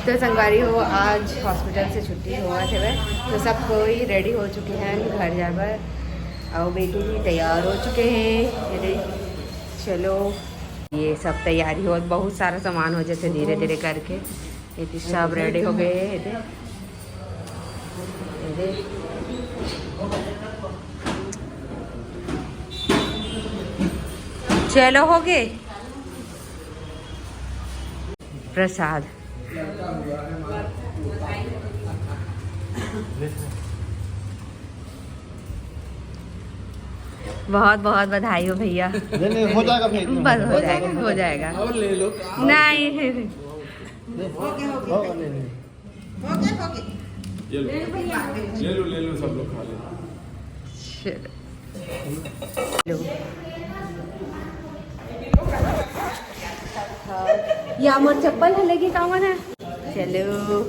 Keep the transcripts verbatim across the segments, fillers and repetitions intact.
तो संगवारी हो, आज हॉस्पिटल से छुट्टी होवत हवय, तो सब कोई रेडी हो चुके हैं घर जाए बर। अउ बेटू भी तैयार हो चुके हैं। ये देख, चलो, ये सब तैयारी हो, बहुत सारा सामान हो, जैसे धीरे धीरे करके ये सब रेडी हो गए हैं। ये देख, ये देख। चलो, हो गए प्रसाद। बहुत बहुत बधाई हो भैया। नहीं, नहीं, हो जाएगा फिर। बस हो जाएगा, हो जाएगा। और ले लो। नहीं, नहीं, हो, नहीं, नहीं। ये लो, ले लो, ले लो, सब लोग खा लो। चलो। लो। या मोर चप्पल है, लेके कावन है। चलो।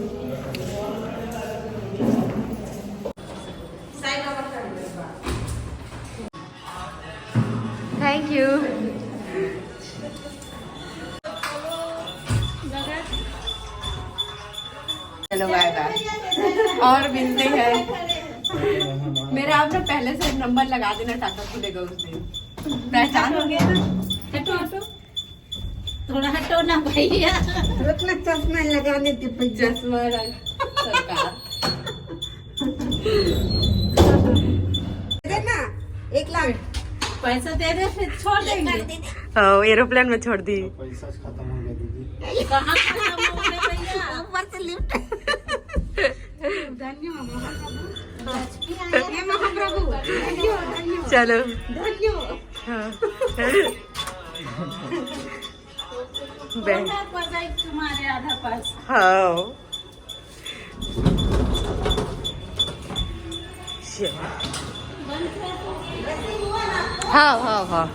Thank you। चलो, बाय बाय, और मिलते हैं। मेरा आपने पहले से नंबर लगा देना, टाटा खुलेगा उस दिन। पहचान हो गया ना? हटो, हटो, थोड़ा हटो ना भैया। रुक ना, चश्मा लगाने दे भैया। चश्मा लग सरकार। दे ना, एक लाख। पैसा दे दे, फिर छोड़ देंगे। हाँ, एरोप्लेन में छोड़ दी। पैसा खत्म हो गया दीदी। कहाँ खत्म हो गया भैया? ऊपर से लिफ्ट। धन्य हो महाप्रभु। हे महाप्रभु, धन्य हो, धन्य हो, चलो। धन्य हो। हाँ। बे- तुम्हारे आधा पास। हाँ। चलो। हाँ, हाँ, हाँ।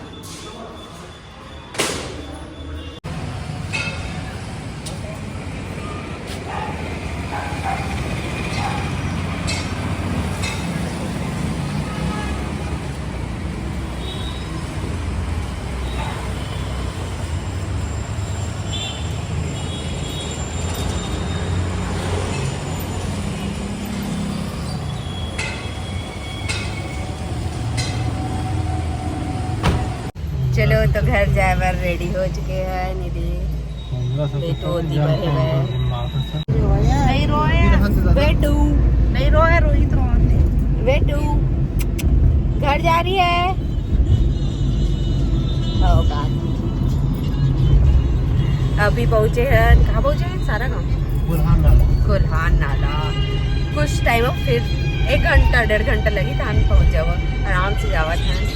चलो, तो घर जाए बर रेडी हो चुके हैं निधि। बेटू ओती बर है। नहीं रोए बेटू। नहीं रोए, रोहित रोते। बेटू घर जा रही है। ओ God। अभी पहुंचे हैं, कहाँ पहुंचे हैं? सारा गाँव। बुरहान वाला। कोल्हान नाला। कुछ टाइम, फिर एक घंटा डेढ़ घंटा लगी, तहन पहुंच जावा, आराम से जावा था।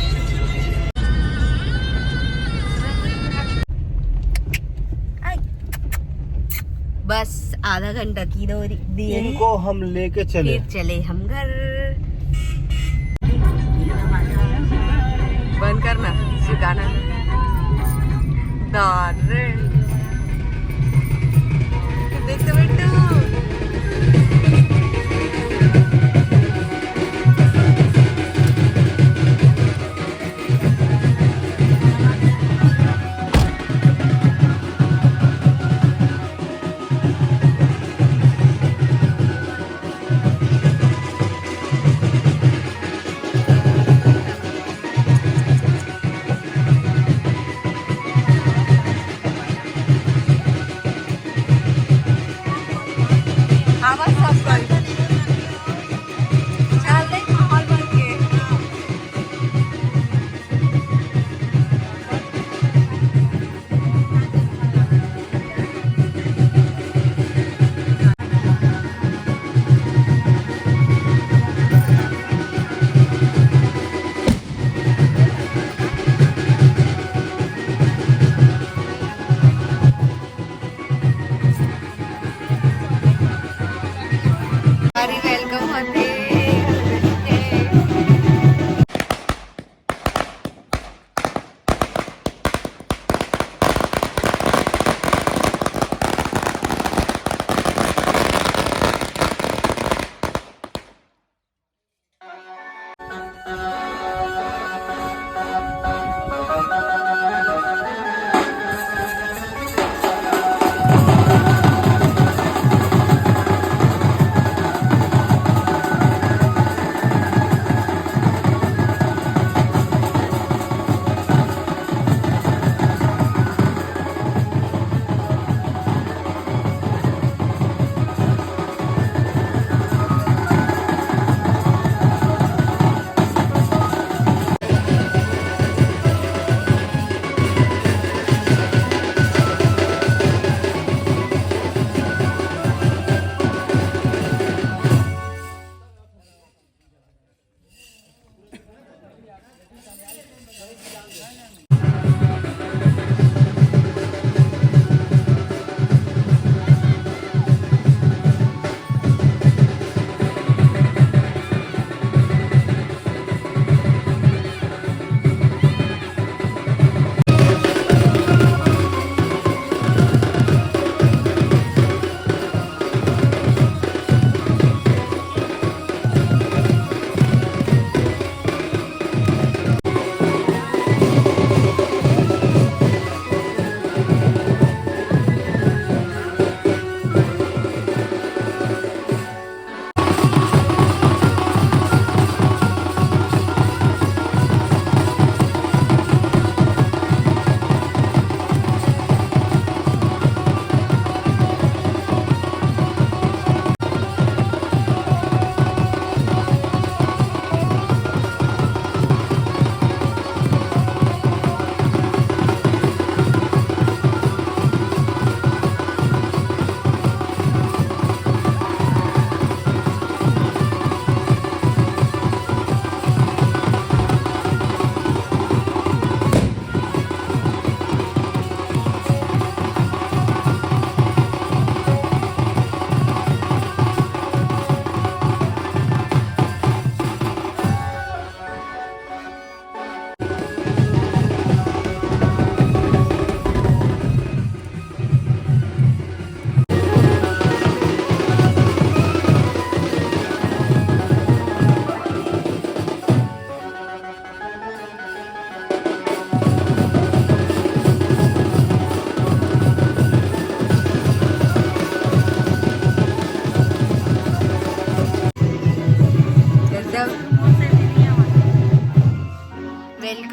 बस आधा घंटा की दूरी दिए। इनको हम लेके चले। फिर चले हम घर। बंद करना, सुखाना। दार रे। देख तो बेटू। आवाज सब कर। चल देख माहौल बन के।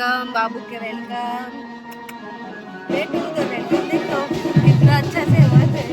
बाबू के welcome, बेटू के welcome। देखो कितना अच्छा से हुआ थे।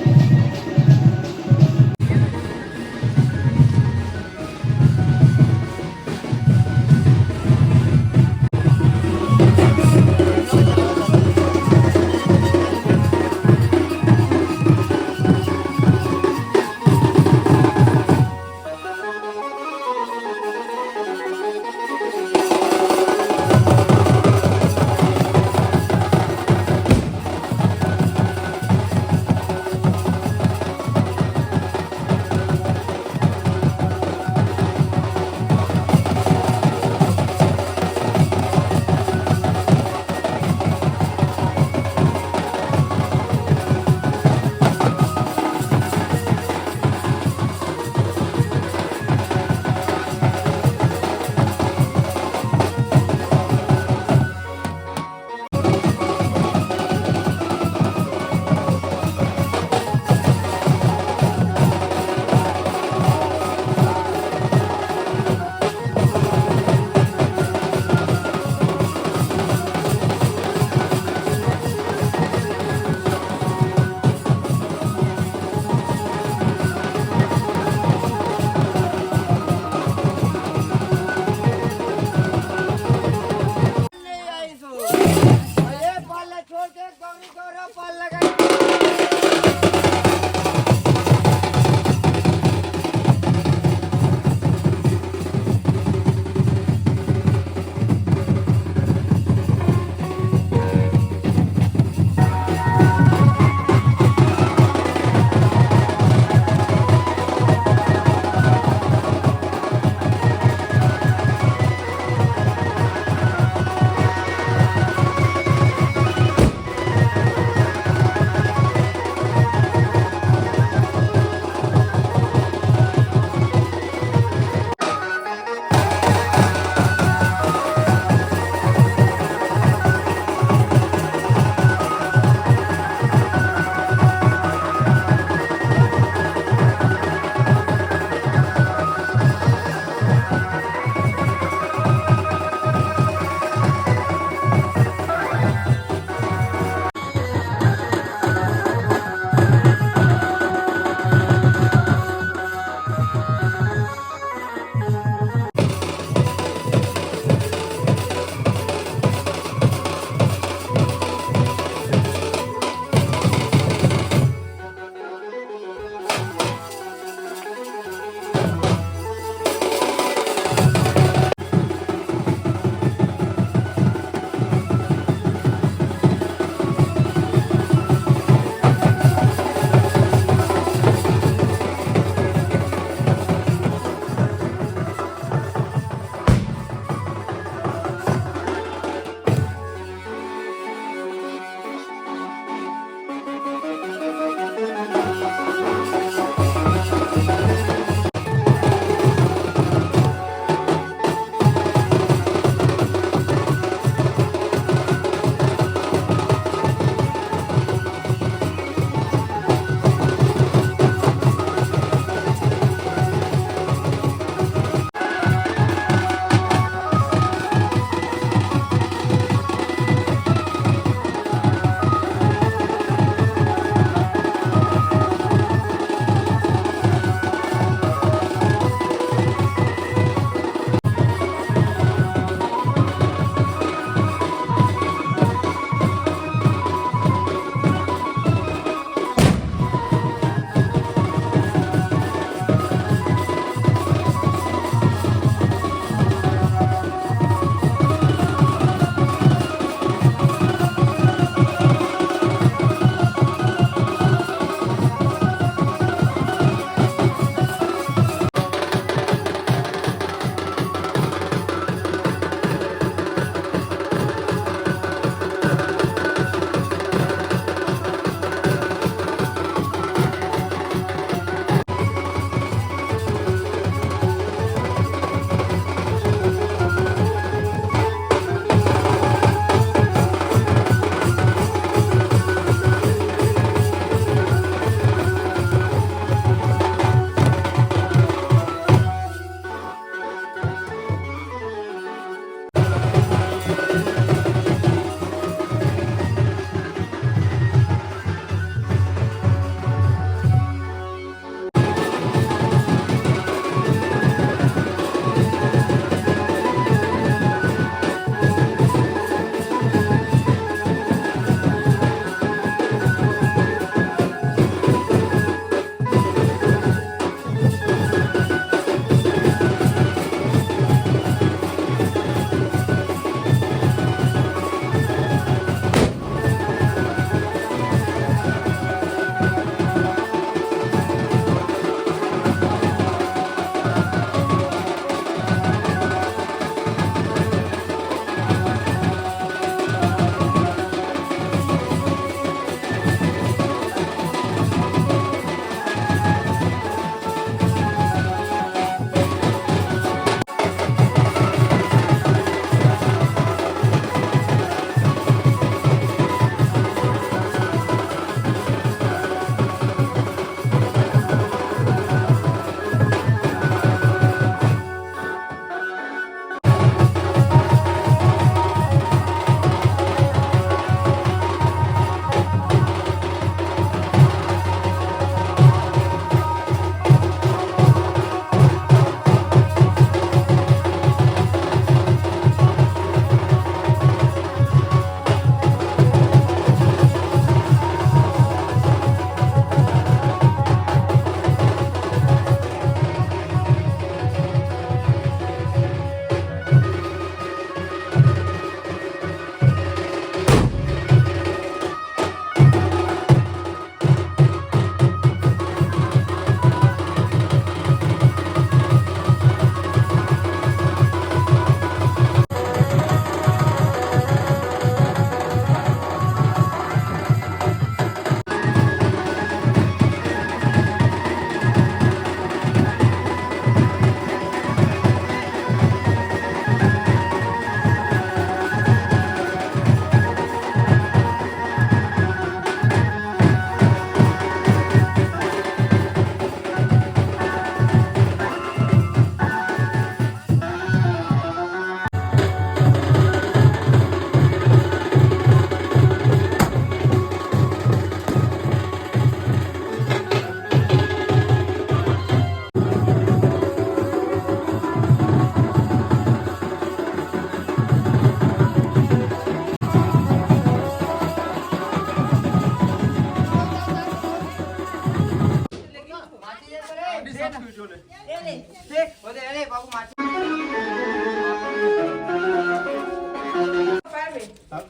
देख, वो दे, अरे बाबू, मार।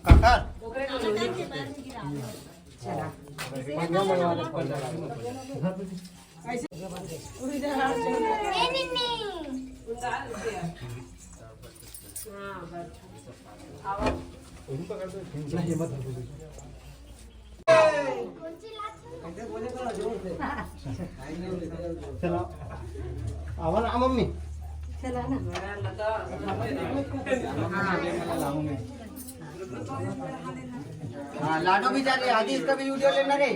काकर? चला, आवा ना मम्मी। चला ना। हाँ, लाडो भी जा रही है, आदि इसका भी वीडियो लेना रे।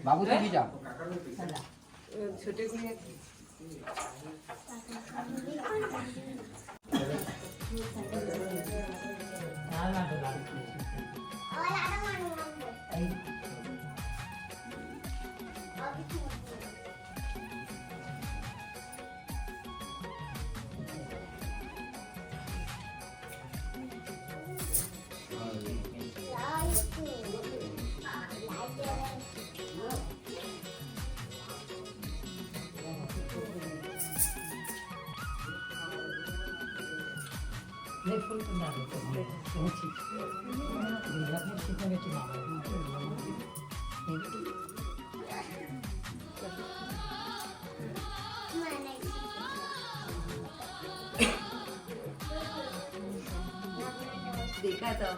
बाबू, तू भी जा। छोटे गुड़िया। देखा था।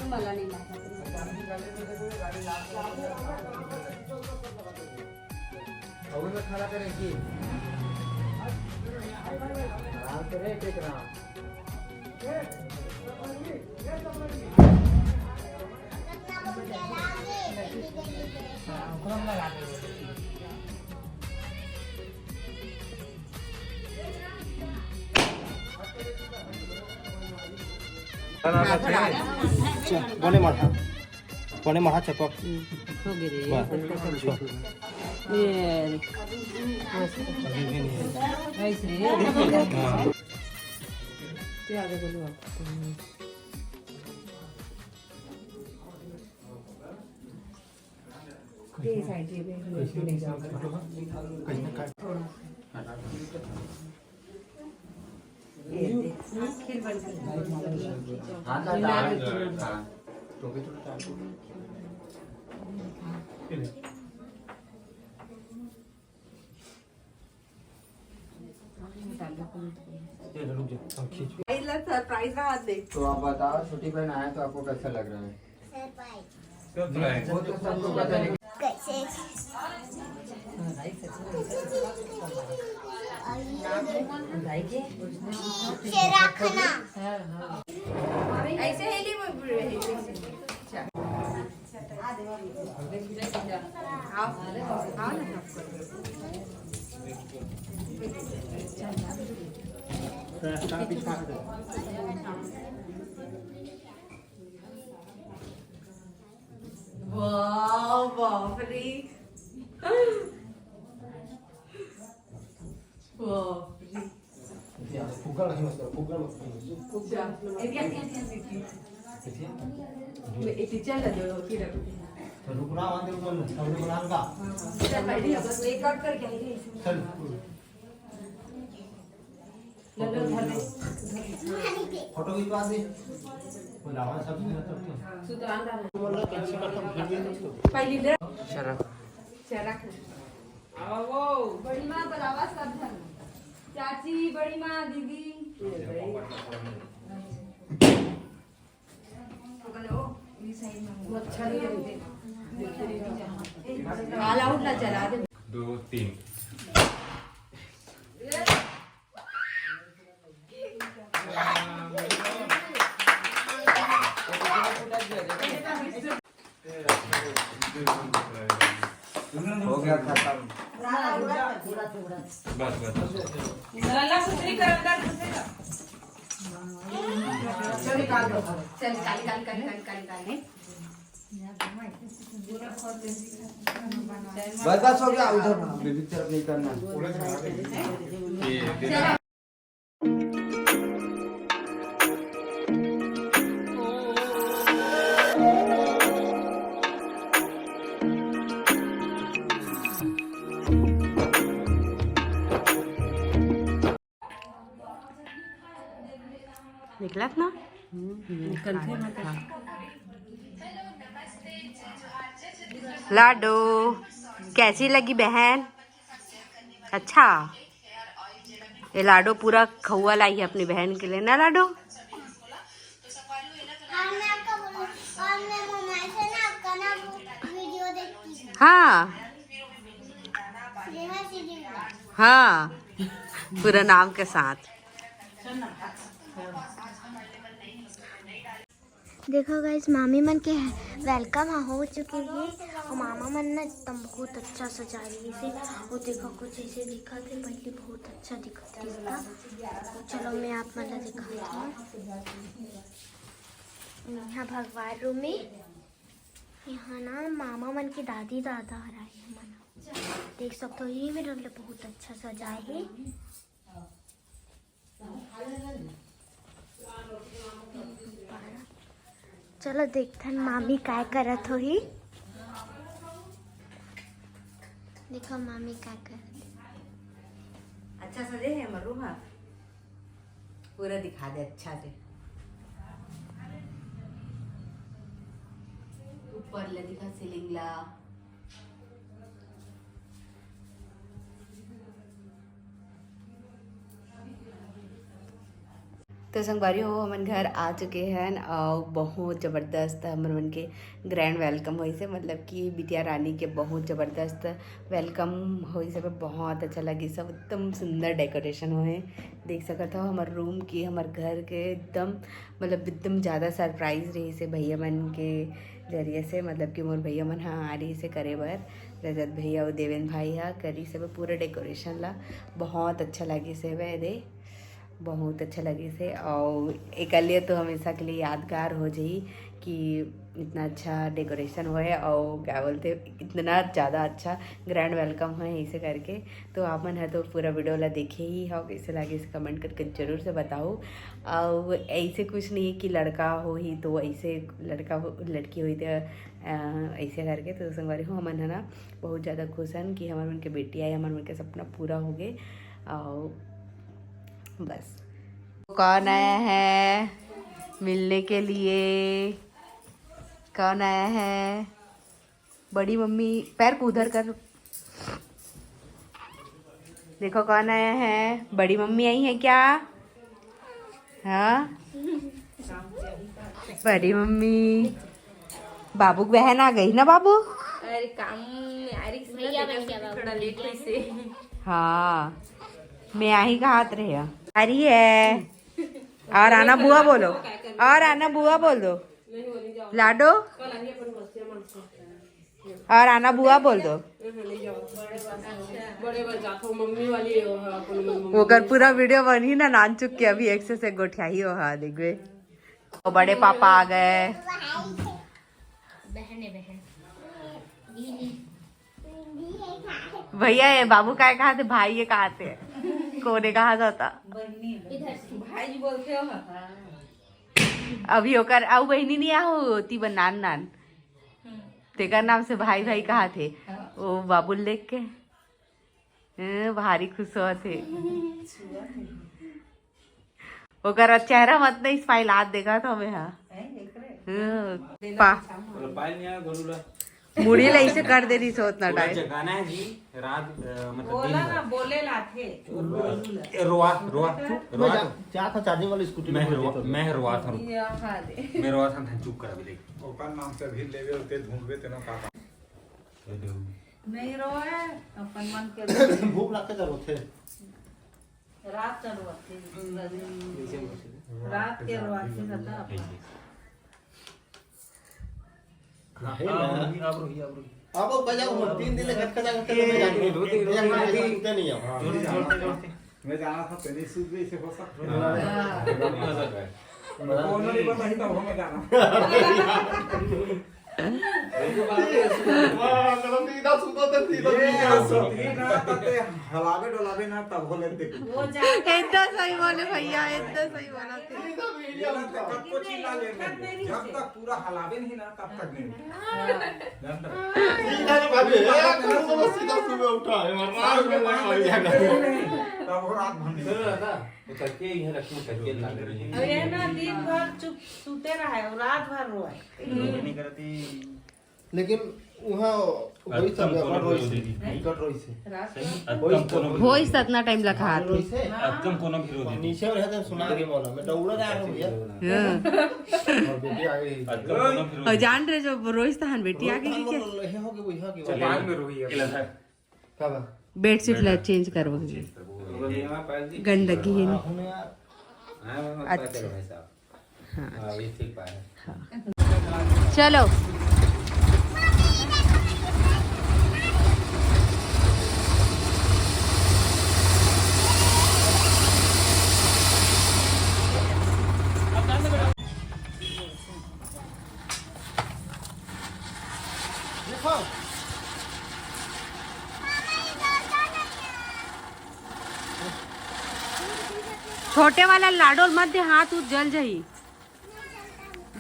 मला नाही लागत. अउर में खड़ा करे की। आराम से रे, टेक राम। चल, बने मढ़ा, बने मढ़ा चपक। हो गे रे। वाह। ये रे। ऐसे रे। हाँ। क्या आगे बोलो आप? ये साइड ये भी ले जाओ। थोड़ा। ये दे। खीर बन गई। हाँ, ना, दाल, हाँ। तो भी थोड़ा चावल। ये रुक जा, हम खींच। पहला सरप्राइज रहा दे। तो आप बताओ, छोटी बहन आए तो आपको कैसा लग रहा है? सरप्राइज। वो तो सबको पता है। कैसे? शेरा खाना। ऐसे हेली में। आओ, आओ ना। वाह, बाप रे। बाप रे। फुग्गा रखी मत करो, फुग्गा मत करो। फुग्गा। ए, दिया, दिया, दिया, दिया। ए, टीचर ला दो, फिर रखो। तो रुकना, वहाँ पे रुकना, सब रुकना का। चल, बैठ जा, बस एक कट करके आइए। चल। फोटो खिंचवा दे। वो लावा सब चीज़ रख सकते हो। सुतरान दा। पहली ले। चला। चला। आओ। बड़ी माँ बुलावा सब झन। चाची, बड़ी माँ, दीदी। All out ना चला दे। दो, तीन। बस, बस, बस। गला सुतरी कर अंदर घुसेगा। चल, निकाल दो। चल, निकाल, निकाल, निकाल, निकाल, निकाल। बस, बस, हो गया, उधर बेबी की तरफ नहीं करना। निकलत ना? निकलते ना। लाडो, कैसी लगी बहन? अच्छा, ये लाडो पूरा खौआ लाई है अपनी बहन के लिए ना लाडो? और मैं आपको बोलूं, और मैं मोबाइल से ना आपका ना वो वीडियो देखती हूँ। हाँ। नेहा सीधी vlog। हाँ, पूरा नाम के साथ। देखो गाइस, मामी मन के वेलकम हो चुके हे और मामा मन ना एकदम बहुत अच्छा सजा रही से। वो देखो कुछ ऐसे दिखत हे, पहले बहुत अच्छा दिखत रहिस था। तो चलो मैं आप मन ला दिखाती हूँ। यहाँ भगवान रूम में, यहाँ ना मामा मन के दादी दादा हराए हमन देख सकते हो। ये मेरे लिए बहुत अच्छा सजाए हे। चलो देखथन मामी काय करत होही। देखो मामी काय करत हे। अच्छा सजे हे हमर रूम हा। पूरा दिखा दे अच्छा से। ऊपर ले दिखा, सीलिंग ला। तो संगवारी हो, हमन घर आ चुके हन और बहुत जबरदस्त हमर मन के ग्रैंड वेलकम होइस हे, मतलब कि बिटिया रानी के बहुत जबरदस्त वेलकम होइस हे। बहुत अच्छा लगिस हे, एकदम सुंदर डेकोरेशन होए, देख सकत हो हमर रूम के, हमर घर के एकदम, मतलब एकदम ज़्यादा सरप्राइज रहिस हे भैया मन के जरिए से, मतलब कि मोर भैया मन ह आ रहिस हे करे बर, रजत भैया अउ देवेन भाई ह करिस हे पूरा डेकोरेशन ला। बहुत अच्छा लगिस हे रे, बहुत अच्छा लगिस हे। और एकर लिए तो हमेशा के लिए यादगार हो जाही कि इतना अच्छा डेकोरेशन होए और क्या बोलते, इतना ज़्यादा अच्छा ग्रैंड वेलकम होए ऐसे करके। तो आप मन ह तो पूरा वीडियो ला देखे ही हो, कैसे लगिस कमेंट करके जरूर से बताओ। और ऐसे कुछ नहीं है कि लड़का होही तो ऐसे, लड़का हो, लड़की होही तो अ, ऐसे करके। तो संगवारी हो, हमन ह ना बहुत ज़्यादा खुश हन कि हमर मन के बेटी आई, हमर मन के सपना पूरा हो गए। और बस, कौन आया है मिलने के लिए? कौन आया है? बड़ी मम्मी, पैर को उधर कर। देखो कौन आया है, बड़ी मम्मी आई है क्या? हाँ, बड़ी मम्मी। बाबू की बहन आ गई ना बाबू? अरे काम में आ रही थी, भैया बन गया बाबू। थोड़ा लेट हुई से। हाँ, मैं आ ही कहा रहे, आ रही है। और आना बुआ बोलो, और आना बुआ बोल दो। लाडो, और आना बुआ बोल दो। बड़े बन जाथो, मम्मी वाली है वो, हाँ, अपन मम्मी। ओकर पूरा वीडियो बनही ना नानचुक के, अभी एक से, से गोठियाही हो, हाँ, देखबे। तो बड़े पापा आ गए। बहन है, बहन। भैया, ये बाबू काय कहा थे? भाई ये कहा थे? कोने कहा जाता? इधर से। भाई जी बोलते हो ना? अभी ओकर अउ बहिनी नहीं आहो, ओती बर नान नान। हम्म। तेकर नाम से भाई भाई कहा थे। हाँ। ओ बाबुल देख के, ए, भारी खुश होत हे। ओकर चेहरा मत नहीं स्माइल आज देखा था मैं, हाँ। हैं, देख रहे? हाँ, पा। बोलो, पायल नहीं आया, गोलू ला। मुड़ी ला ऐसे कर दे रही सोच ना पूरा टाइम। जगाना है जी, रात, अ, मतलब बोला दिन ना, भर। बोले ला थे। ए, रोआ, रोआ, मैं रोआ जा, तो। जा था चार्जिंग वाली स्कूटी मैं में रोआ, बोल देता। मैं रोआ था, रुक। ये हाँ दे। मैं रोआ था, था, चुप कर अभी देख। ओकर नाम से भी लेवे होते, ढूंढवे तेना का। नहीं रोए, अपन मन के भूख लग के जरूरत है। रात का रोआथे, रात के रोआथे रहता अपन। हाँ, हे ना। आप रुकी, आप रुकी। अब वो बजा हुआ, तीन दिन ले घटका जा घटका ये, जा ये, रोते, रोते, एक बार रोते। सुनते नहीं है। जोर से, जोर से, जोर से। मैं जाना था, तेरी सूझ गई, इसे हो सकता है। हाँ। कौन नहीं पता ही, तब हमें जाना। वाह, मतलब सीधा सुता था, सीधा ये सीधा। सुती ना, तब ते हलावे डोलावे ना, तब हो लेते। वो जाता है। एकदम सही बोले भैया, एकदम सही बोला तू। सीधा मीडिया ये ना उठा। तो कब को चिल्ला लेंगे। जब तक पूरा हलावे नहीं ना, तब तक नहीं। हाँ। जानता है? सीधा रे भाभी, ए, कौन सा बस सीधा सुबह उठा है, वरना आज में लगा हो जाएगा। तब वो रात भर नहीं। सुन रहा था, वो करके ही है, रखी करके लाग रही है। अब ये ना दिन भर चुप सूते रहा है, रात भर रोए। नहीं करती। लेकिन वहाँ वही सब व्यापार रोई से, दिक्कत रोई से। रात भर। होइस त अतना टाइम लखात हे। रोई से। अतकम कोनो भी रो दे। नीचे वाले हाथ में सुना के बोला, मैं दौड़ा जा रहा हूँ भैया। हाँ। और बेटी आ गई। अतकम कोनो भी रो और दे। जान रहे जो रोइस तहन बेटी आ गई क्या? ये हो गई, वही हो गई। चल, बाद में रोई है। किला था। का बा? बेडशीट ला चेंज करवा के। गंदगी है ना। हाँ, मैं मत अच्छा। करो भाई साहब। हाँ। हाँ, ये ठीक बात है। हाँ। चलो। छोटे वाला लाडो ल मत दे, हाथ उत जल जाही।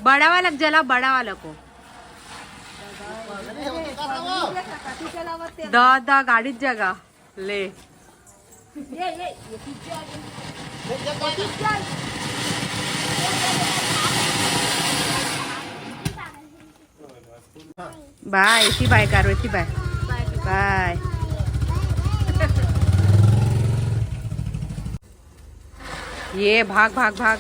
बड़ा वाला के जला, बड़ा वाला को। दा, दा, गाड़ी जगह ले। बाय, एती बाय, कारो, एती बाय। बाय। ये भाग, भाग, भाग।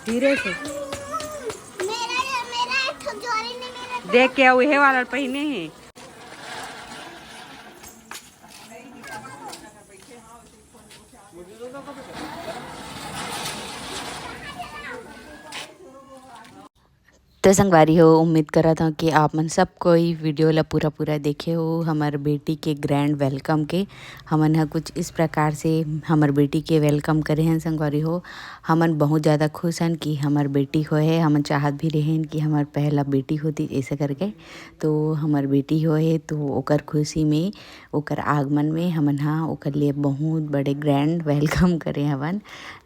धीरे से। देख के, उहे वाला पहिने हे। तो संगवारी हो, उम्मीद करत हौं कि आप मन सब कोई वीडियो ला पूरा पूरा देखे हो। हमर बेटी के ग्रैंड वेलकम के हमन ह कुछ इस प्रकार से हमर बेटी के वेलकम करे हन संगवारी हो। हमन बहुत ज़्यादा खुश हन कि हमर बेटी होए हे। हमन चाहत भी रहेन कि हमर पहला बेटी होती ऐसे करके, तो हमर बेटी होए हे, तो ओकर खुशी में, ओकर आगमन में हमन ह ओकर लिए बहुत बड़े ग्रैंड वेलकम करे हवन,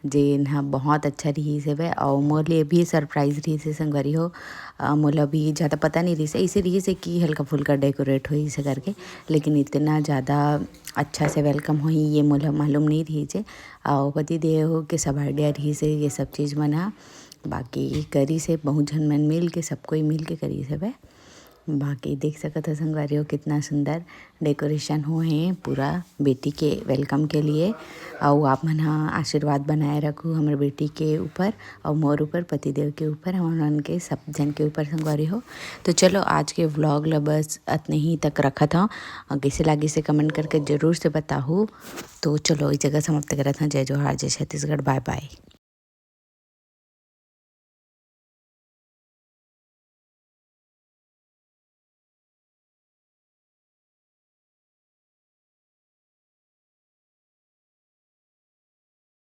जेन ह बहुत अच्छा रिहिस हवय। अउ मोर लिए भी सरप्राइज रिहिस हे संगवारी हो। अ, मोला भी ज़्यादा पता नहीं रिहिस हे, इसे रिहिस हे कि हल्का फुल्का डेकोरेट होही इसे करके, लेकिन इतना ज़्यादा अच्छा से वेलकम होही ये मोला मालूम नहीं रिहिस हे। अउ पति देव के सब आइडिया रिहिस हे ये सब चीज़ मन ह, बाकी करिस हे बहुत झन मन मिल के, सब कोई मिल के करिस हवय। बाकी देख सकत हो संगवारी हो, कितना सुंदर डेकोरेशन हुए हे पूरा बेटी के वेलकम के लिए। अउ आप मन ह आशीर्वाद बनाए रखू हमर बेटी के ऊपर अउ मोर ऊपर, पतिदेव के ऊपर, हमन मन के सब झन के ऊपर संगवारी हो। तो चलो, आज के व्लॉग ला बस अतने ही तक रखत हौं। अ, कइसे लागिस हे कमेंट करके जरूर से बताहू। तो चलो, इस जगह समाप्त करत हौं। जय जोहार, जय छत्तीसगढ़, बाय बाय।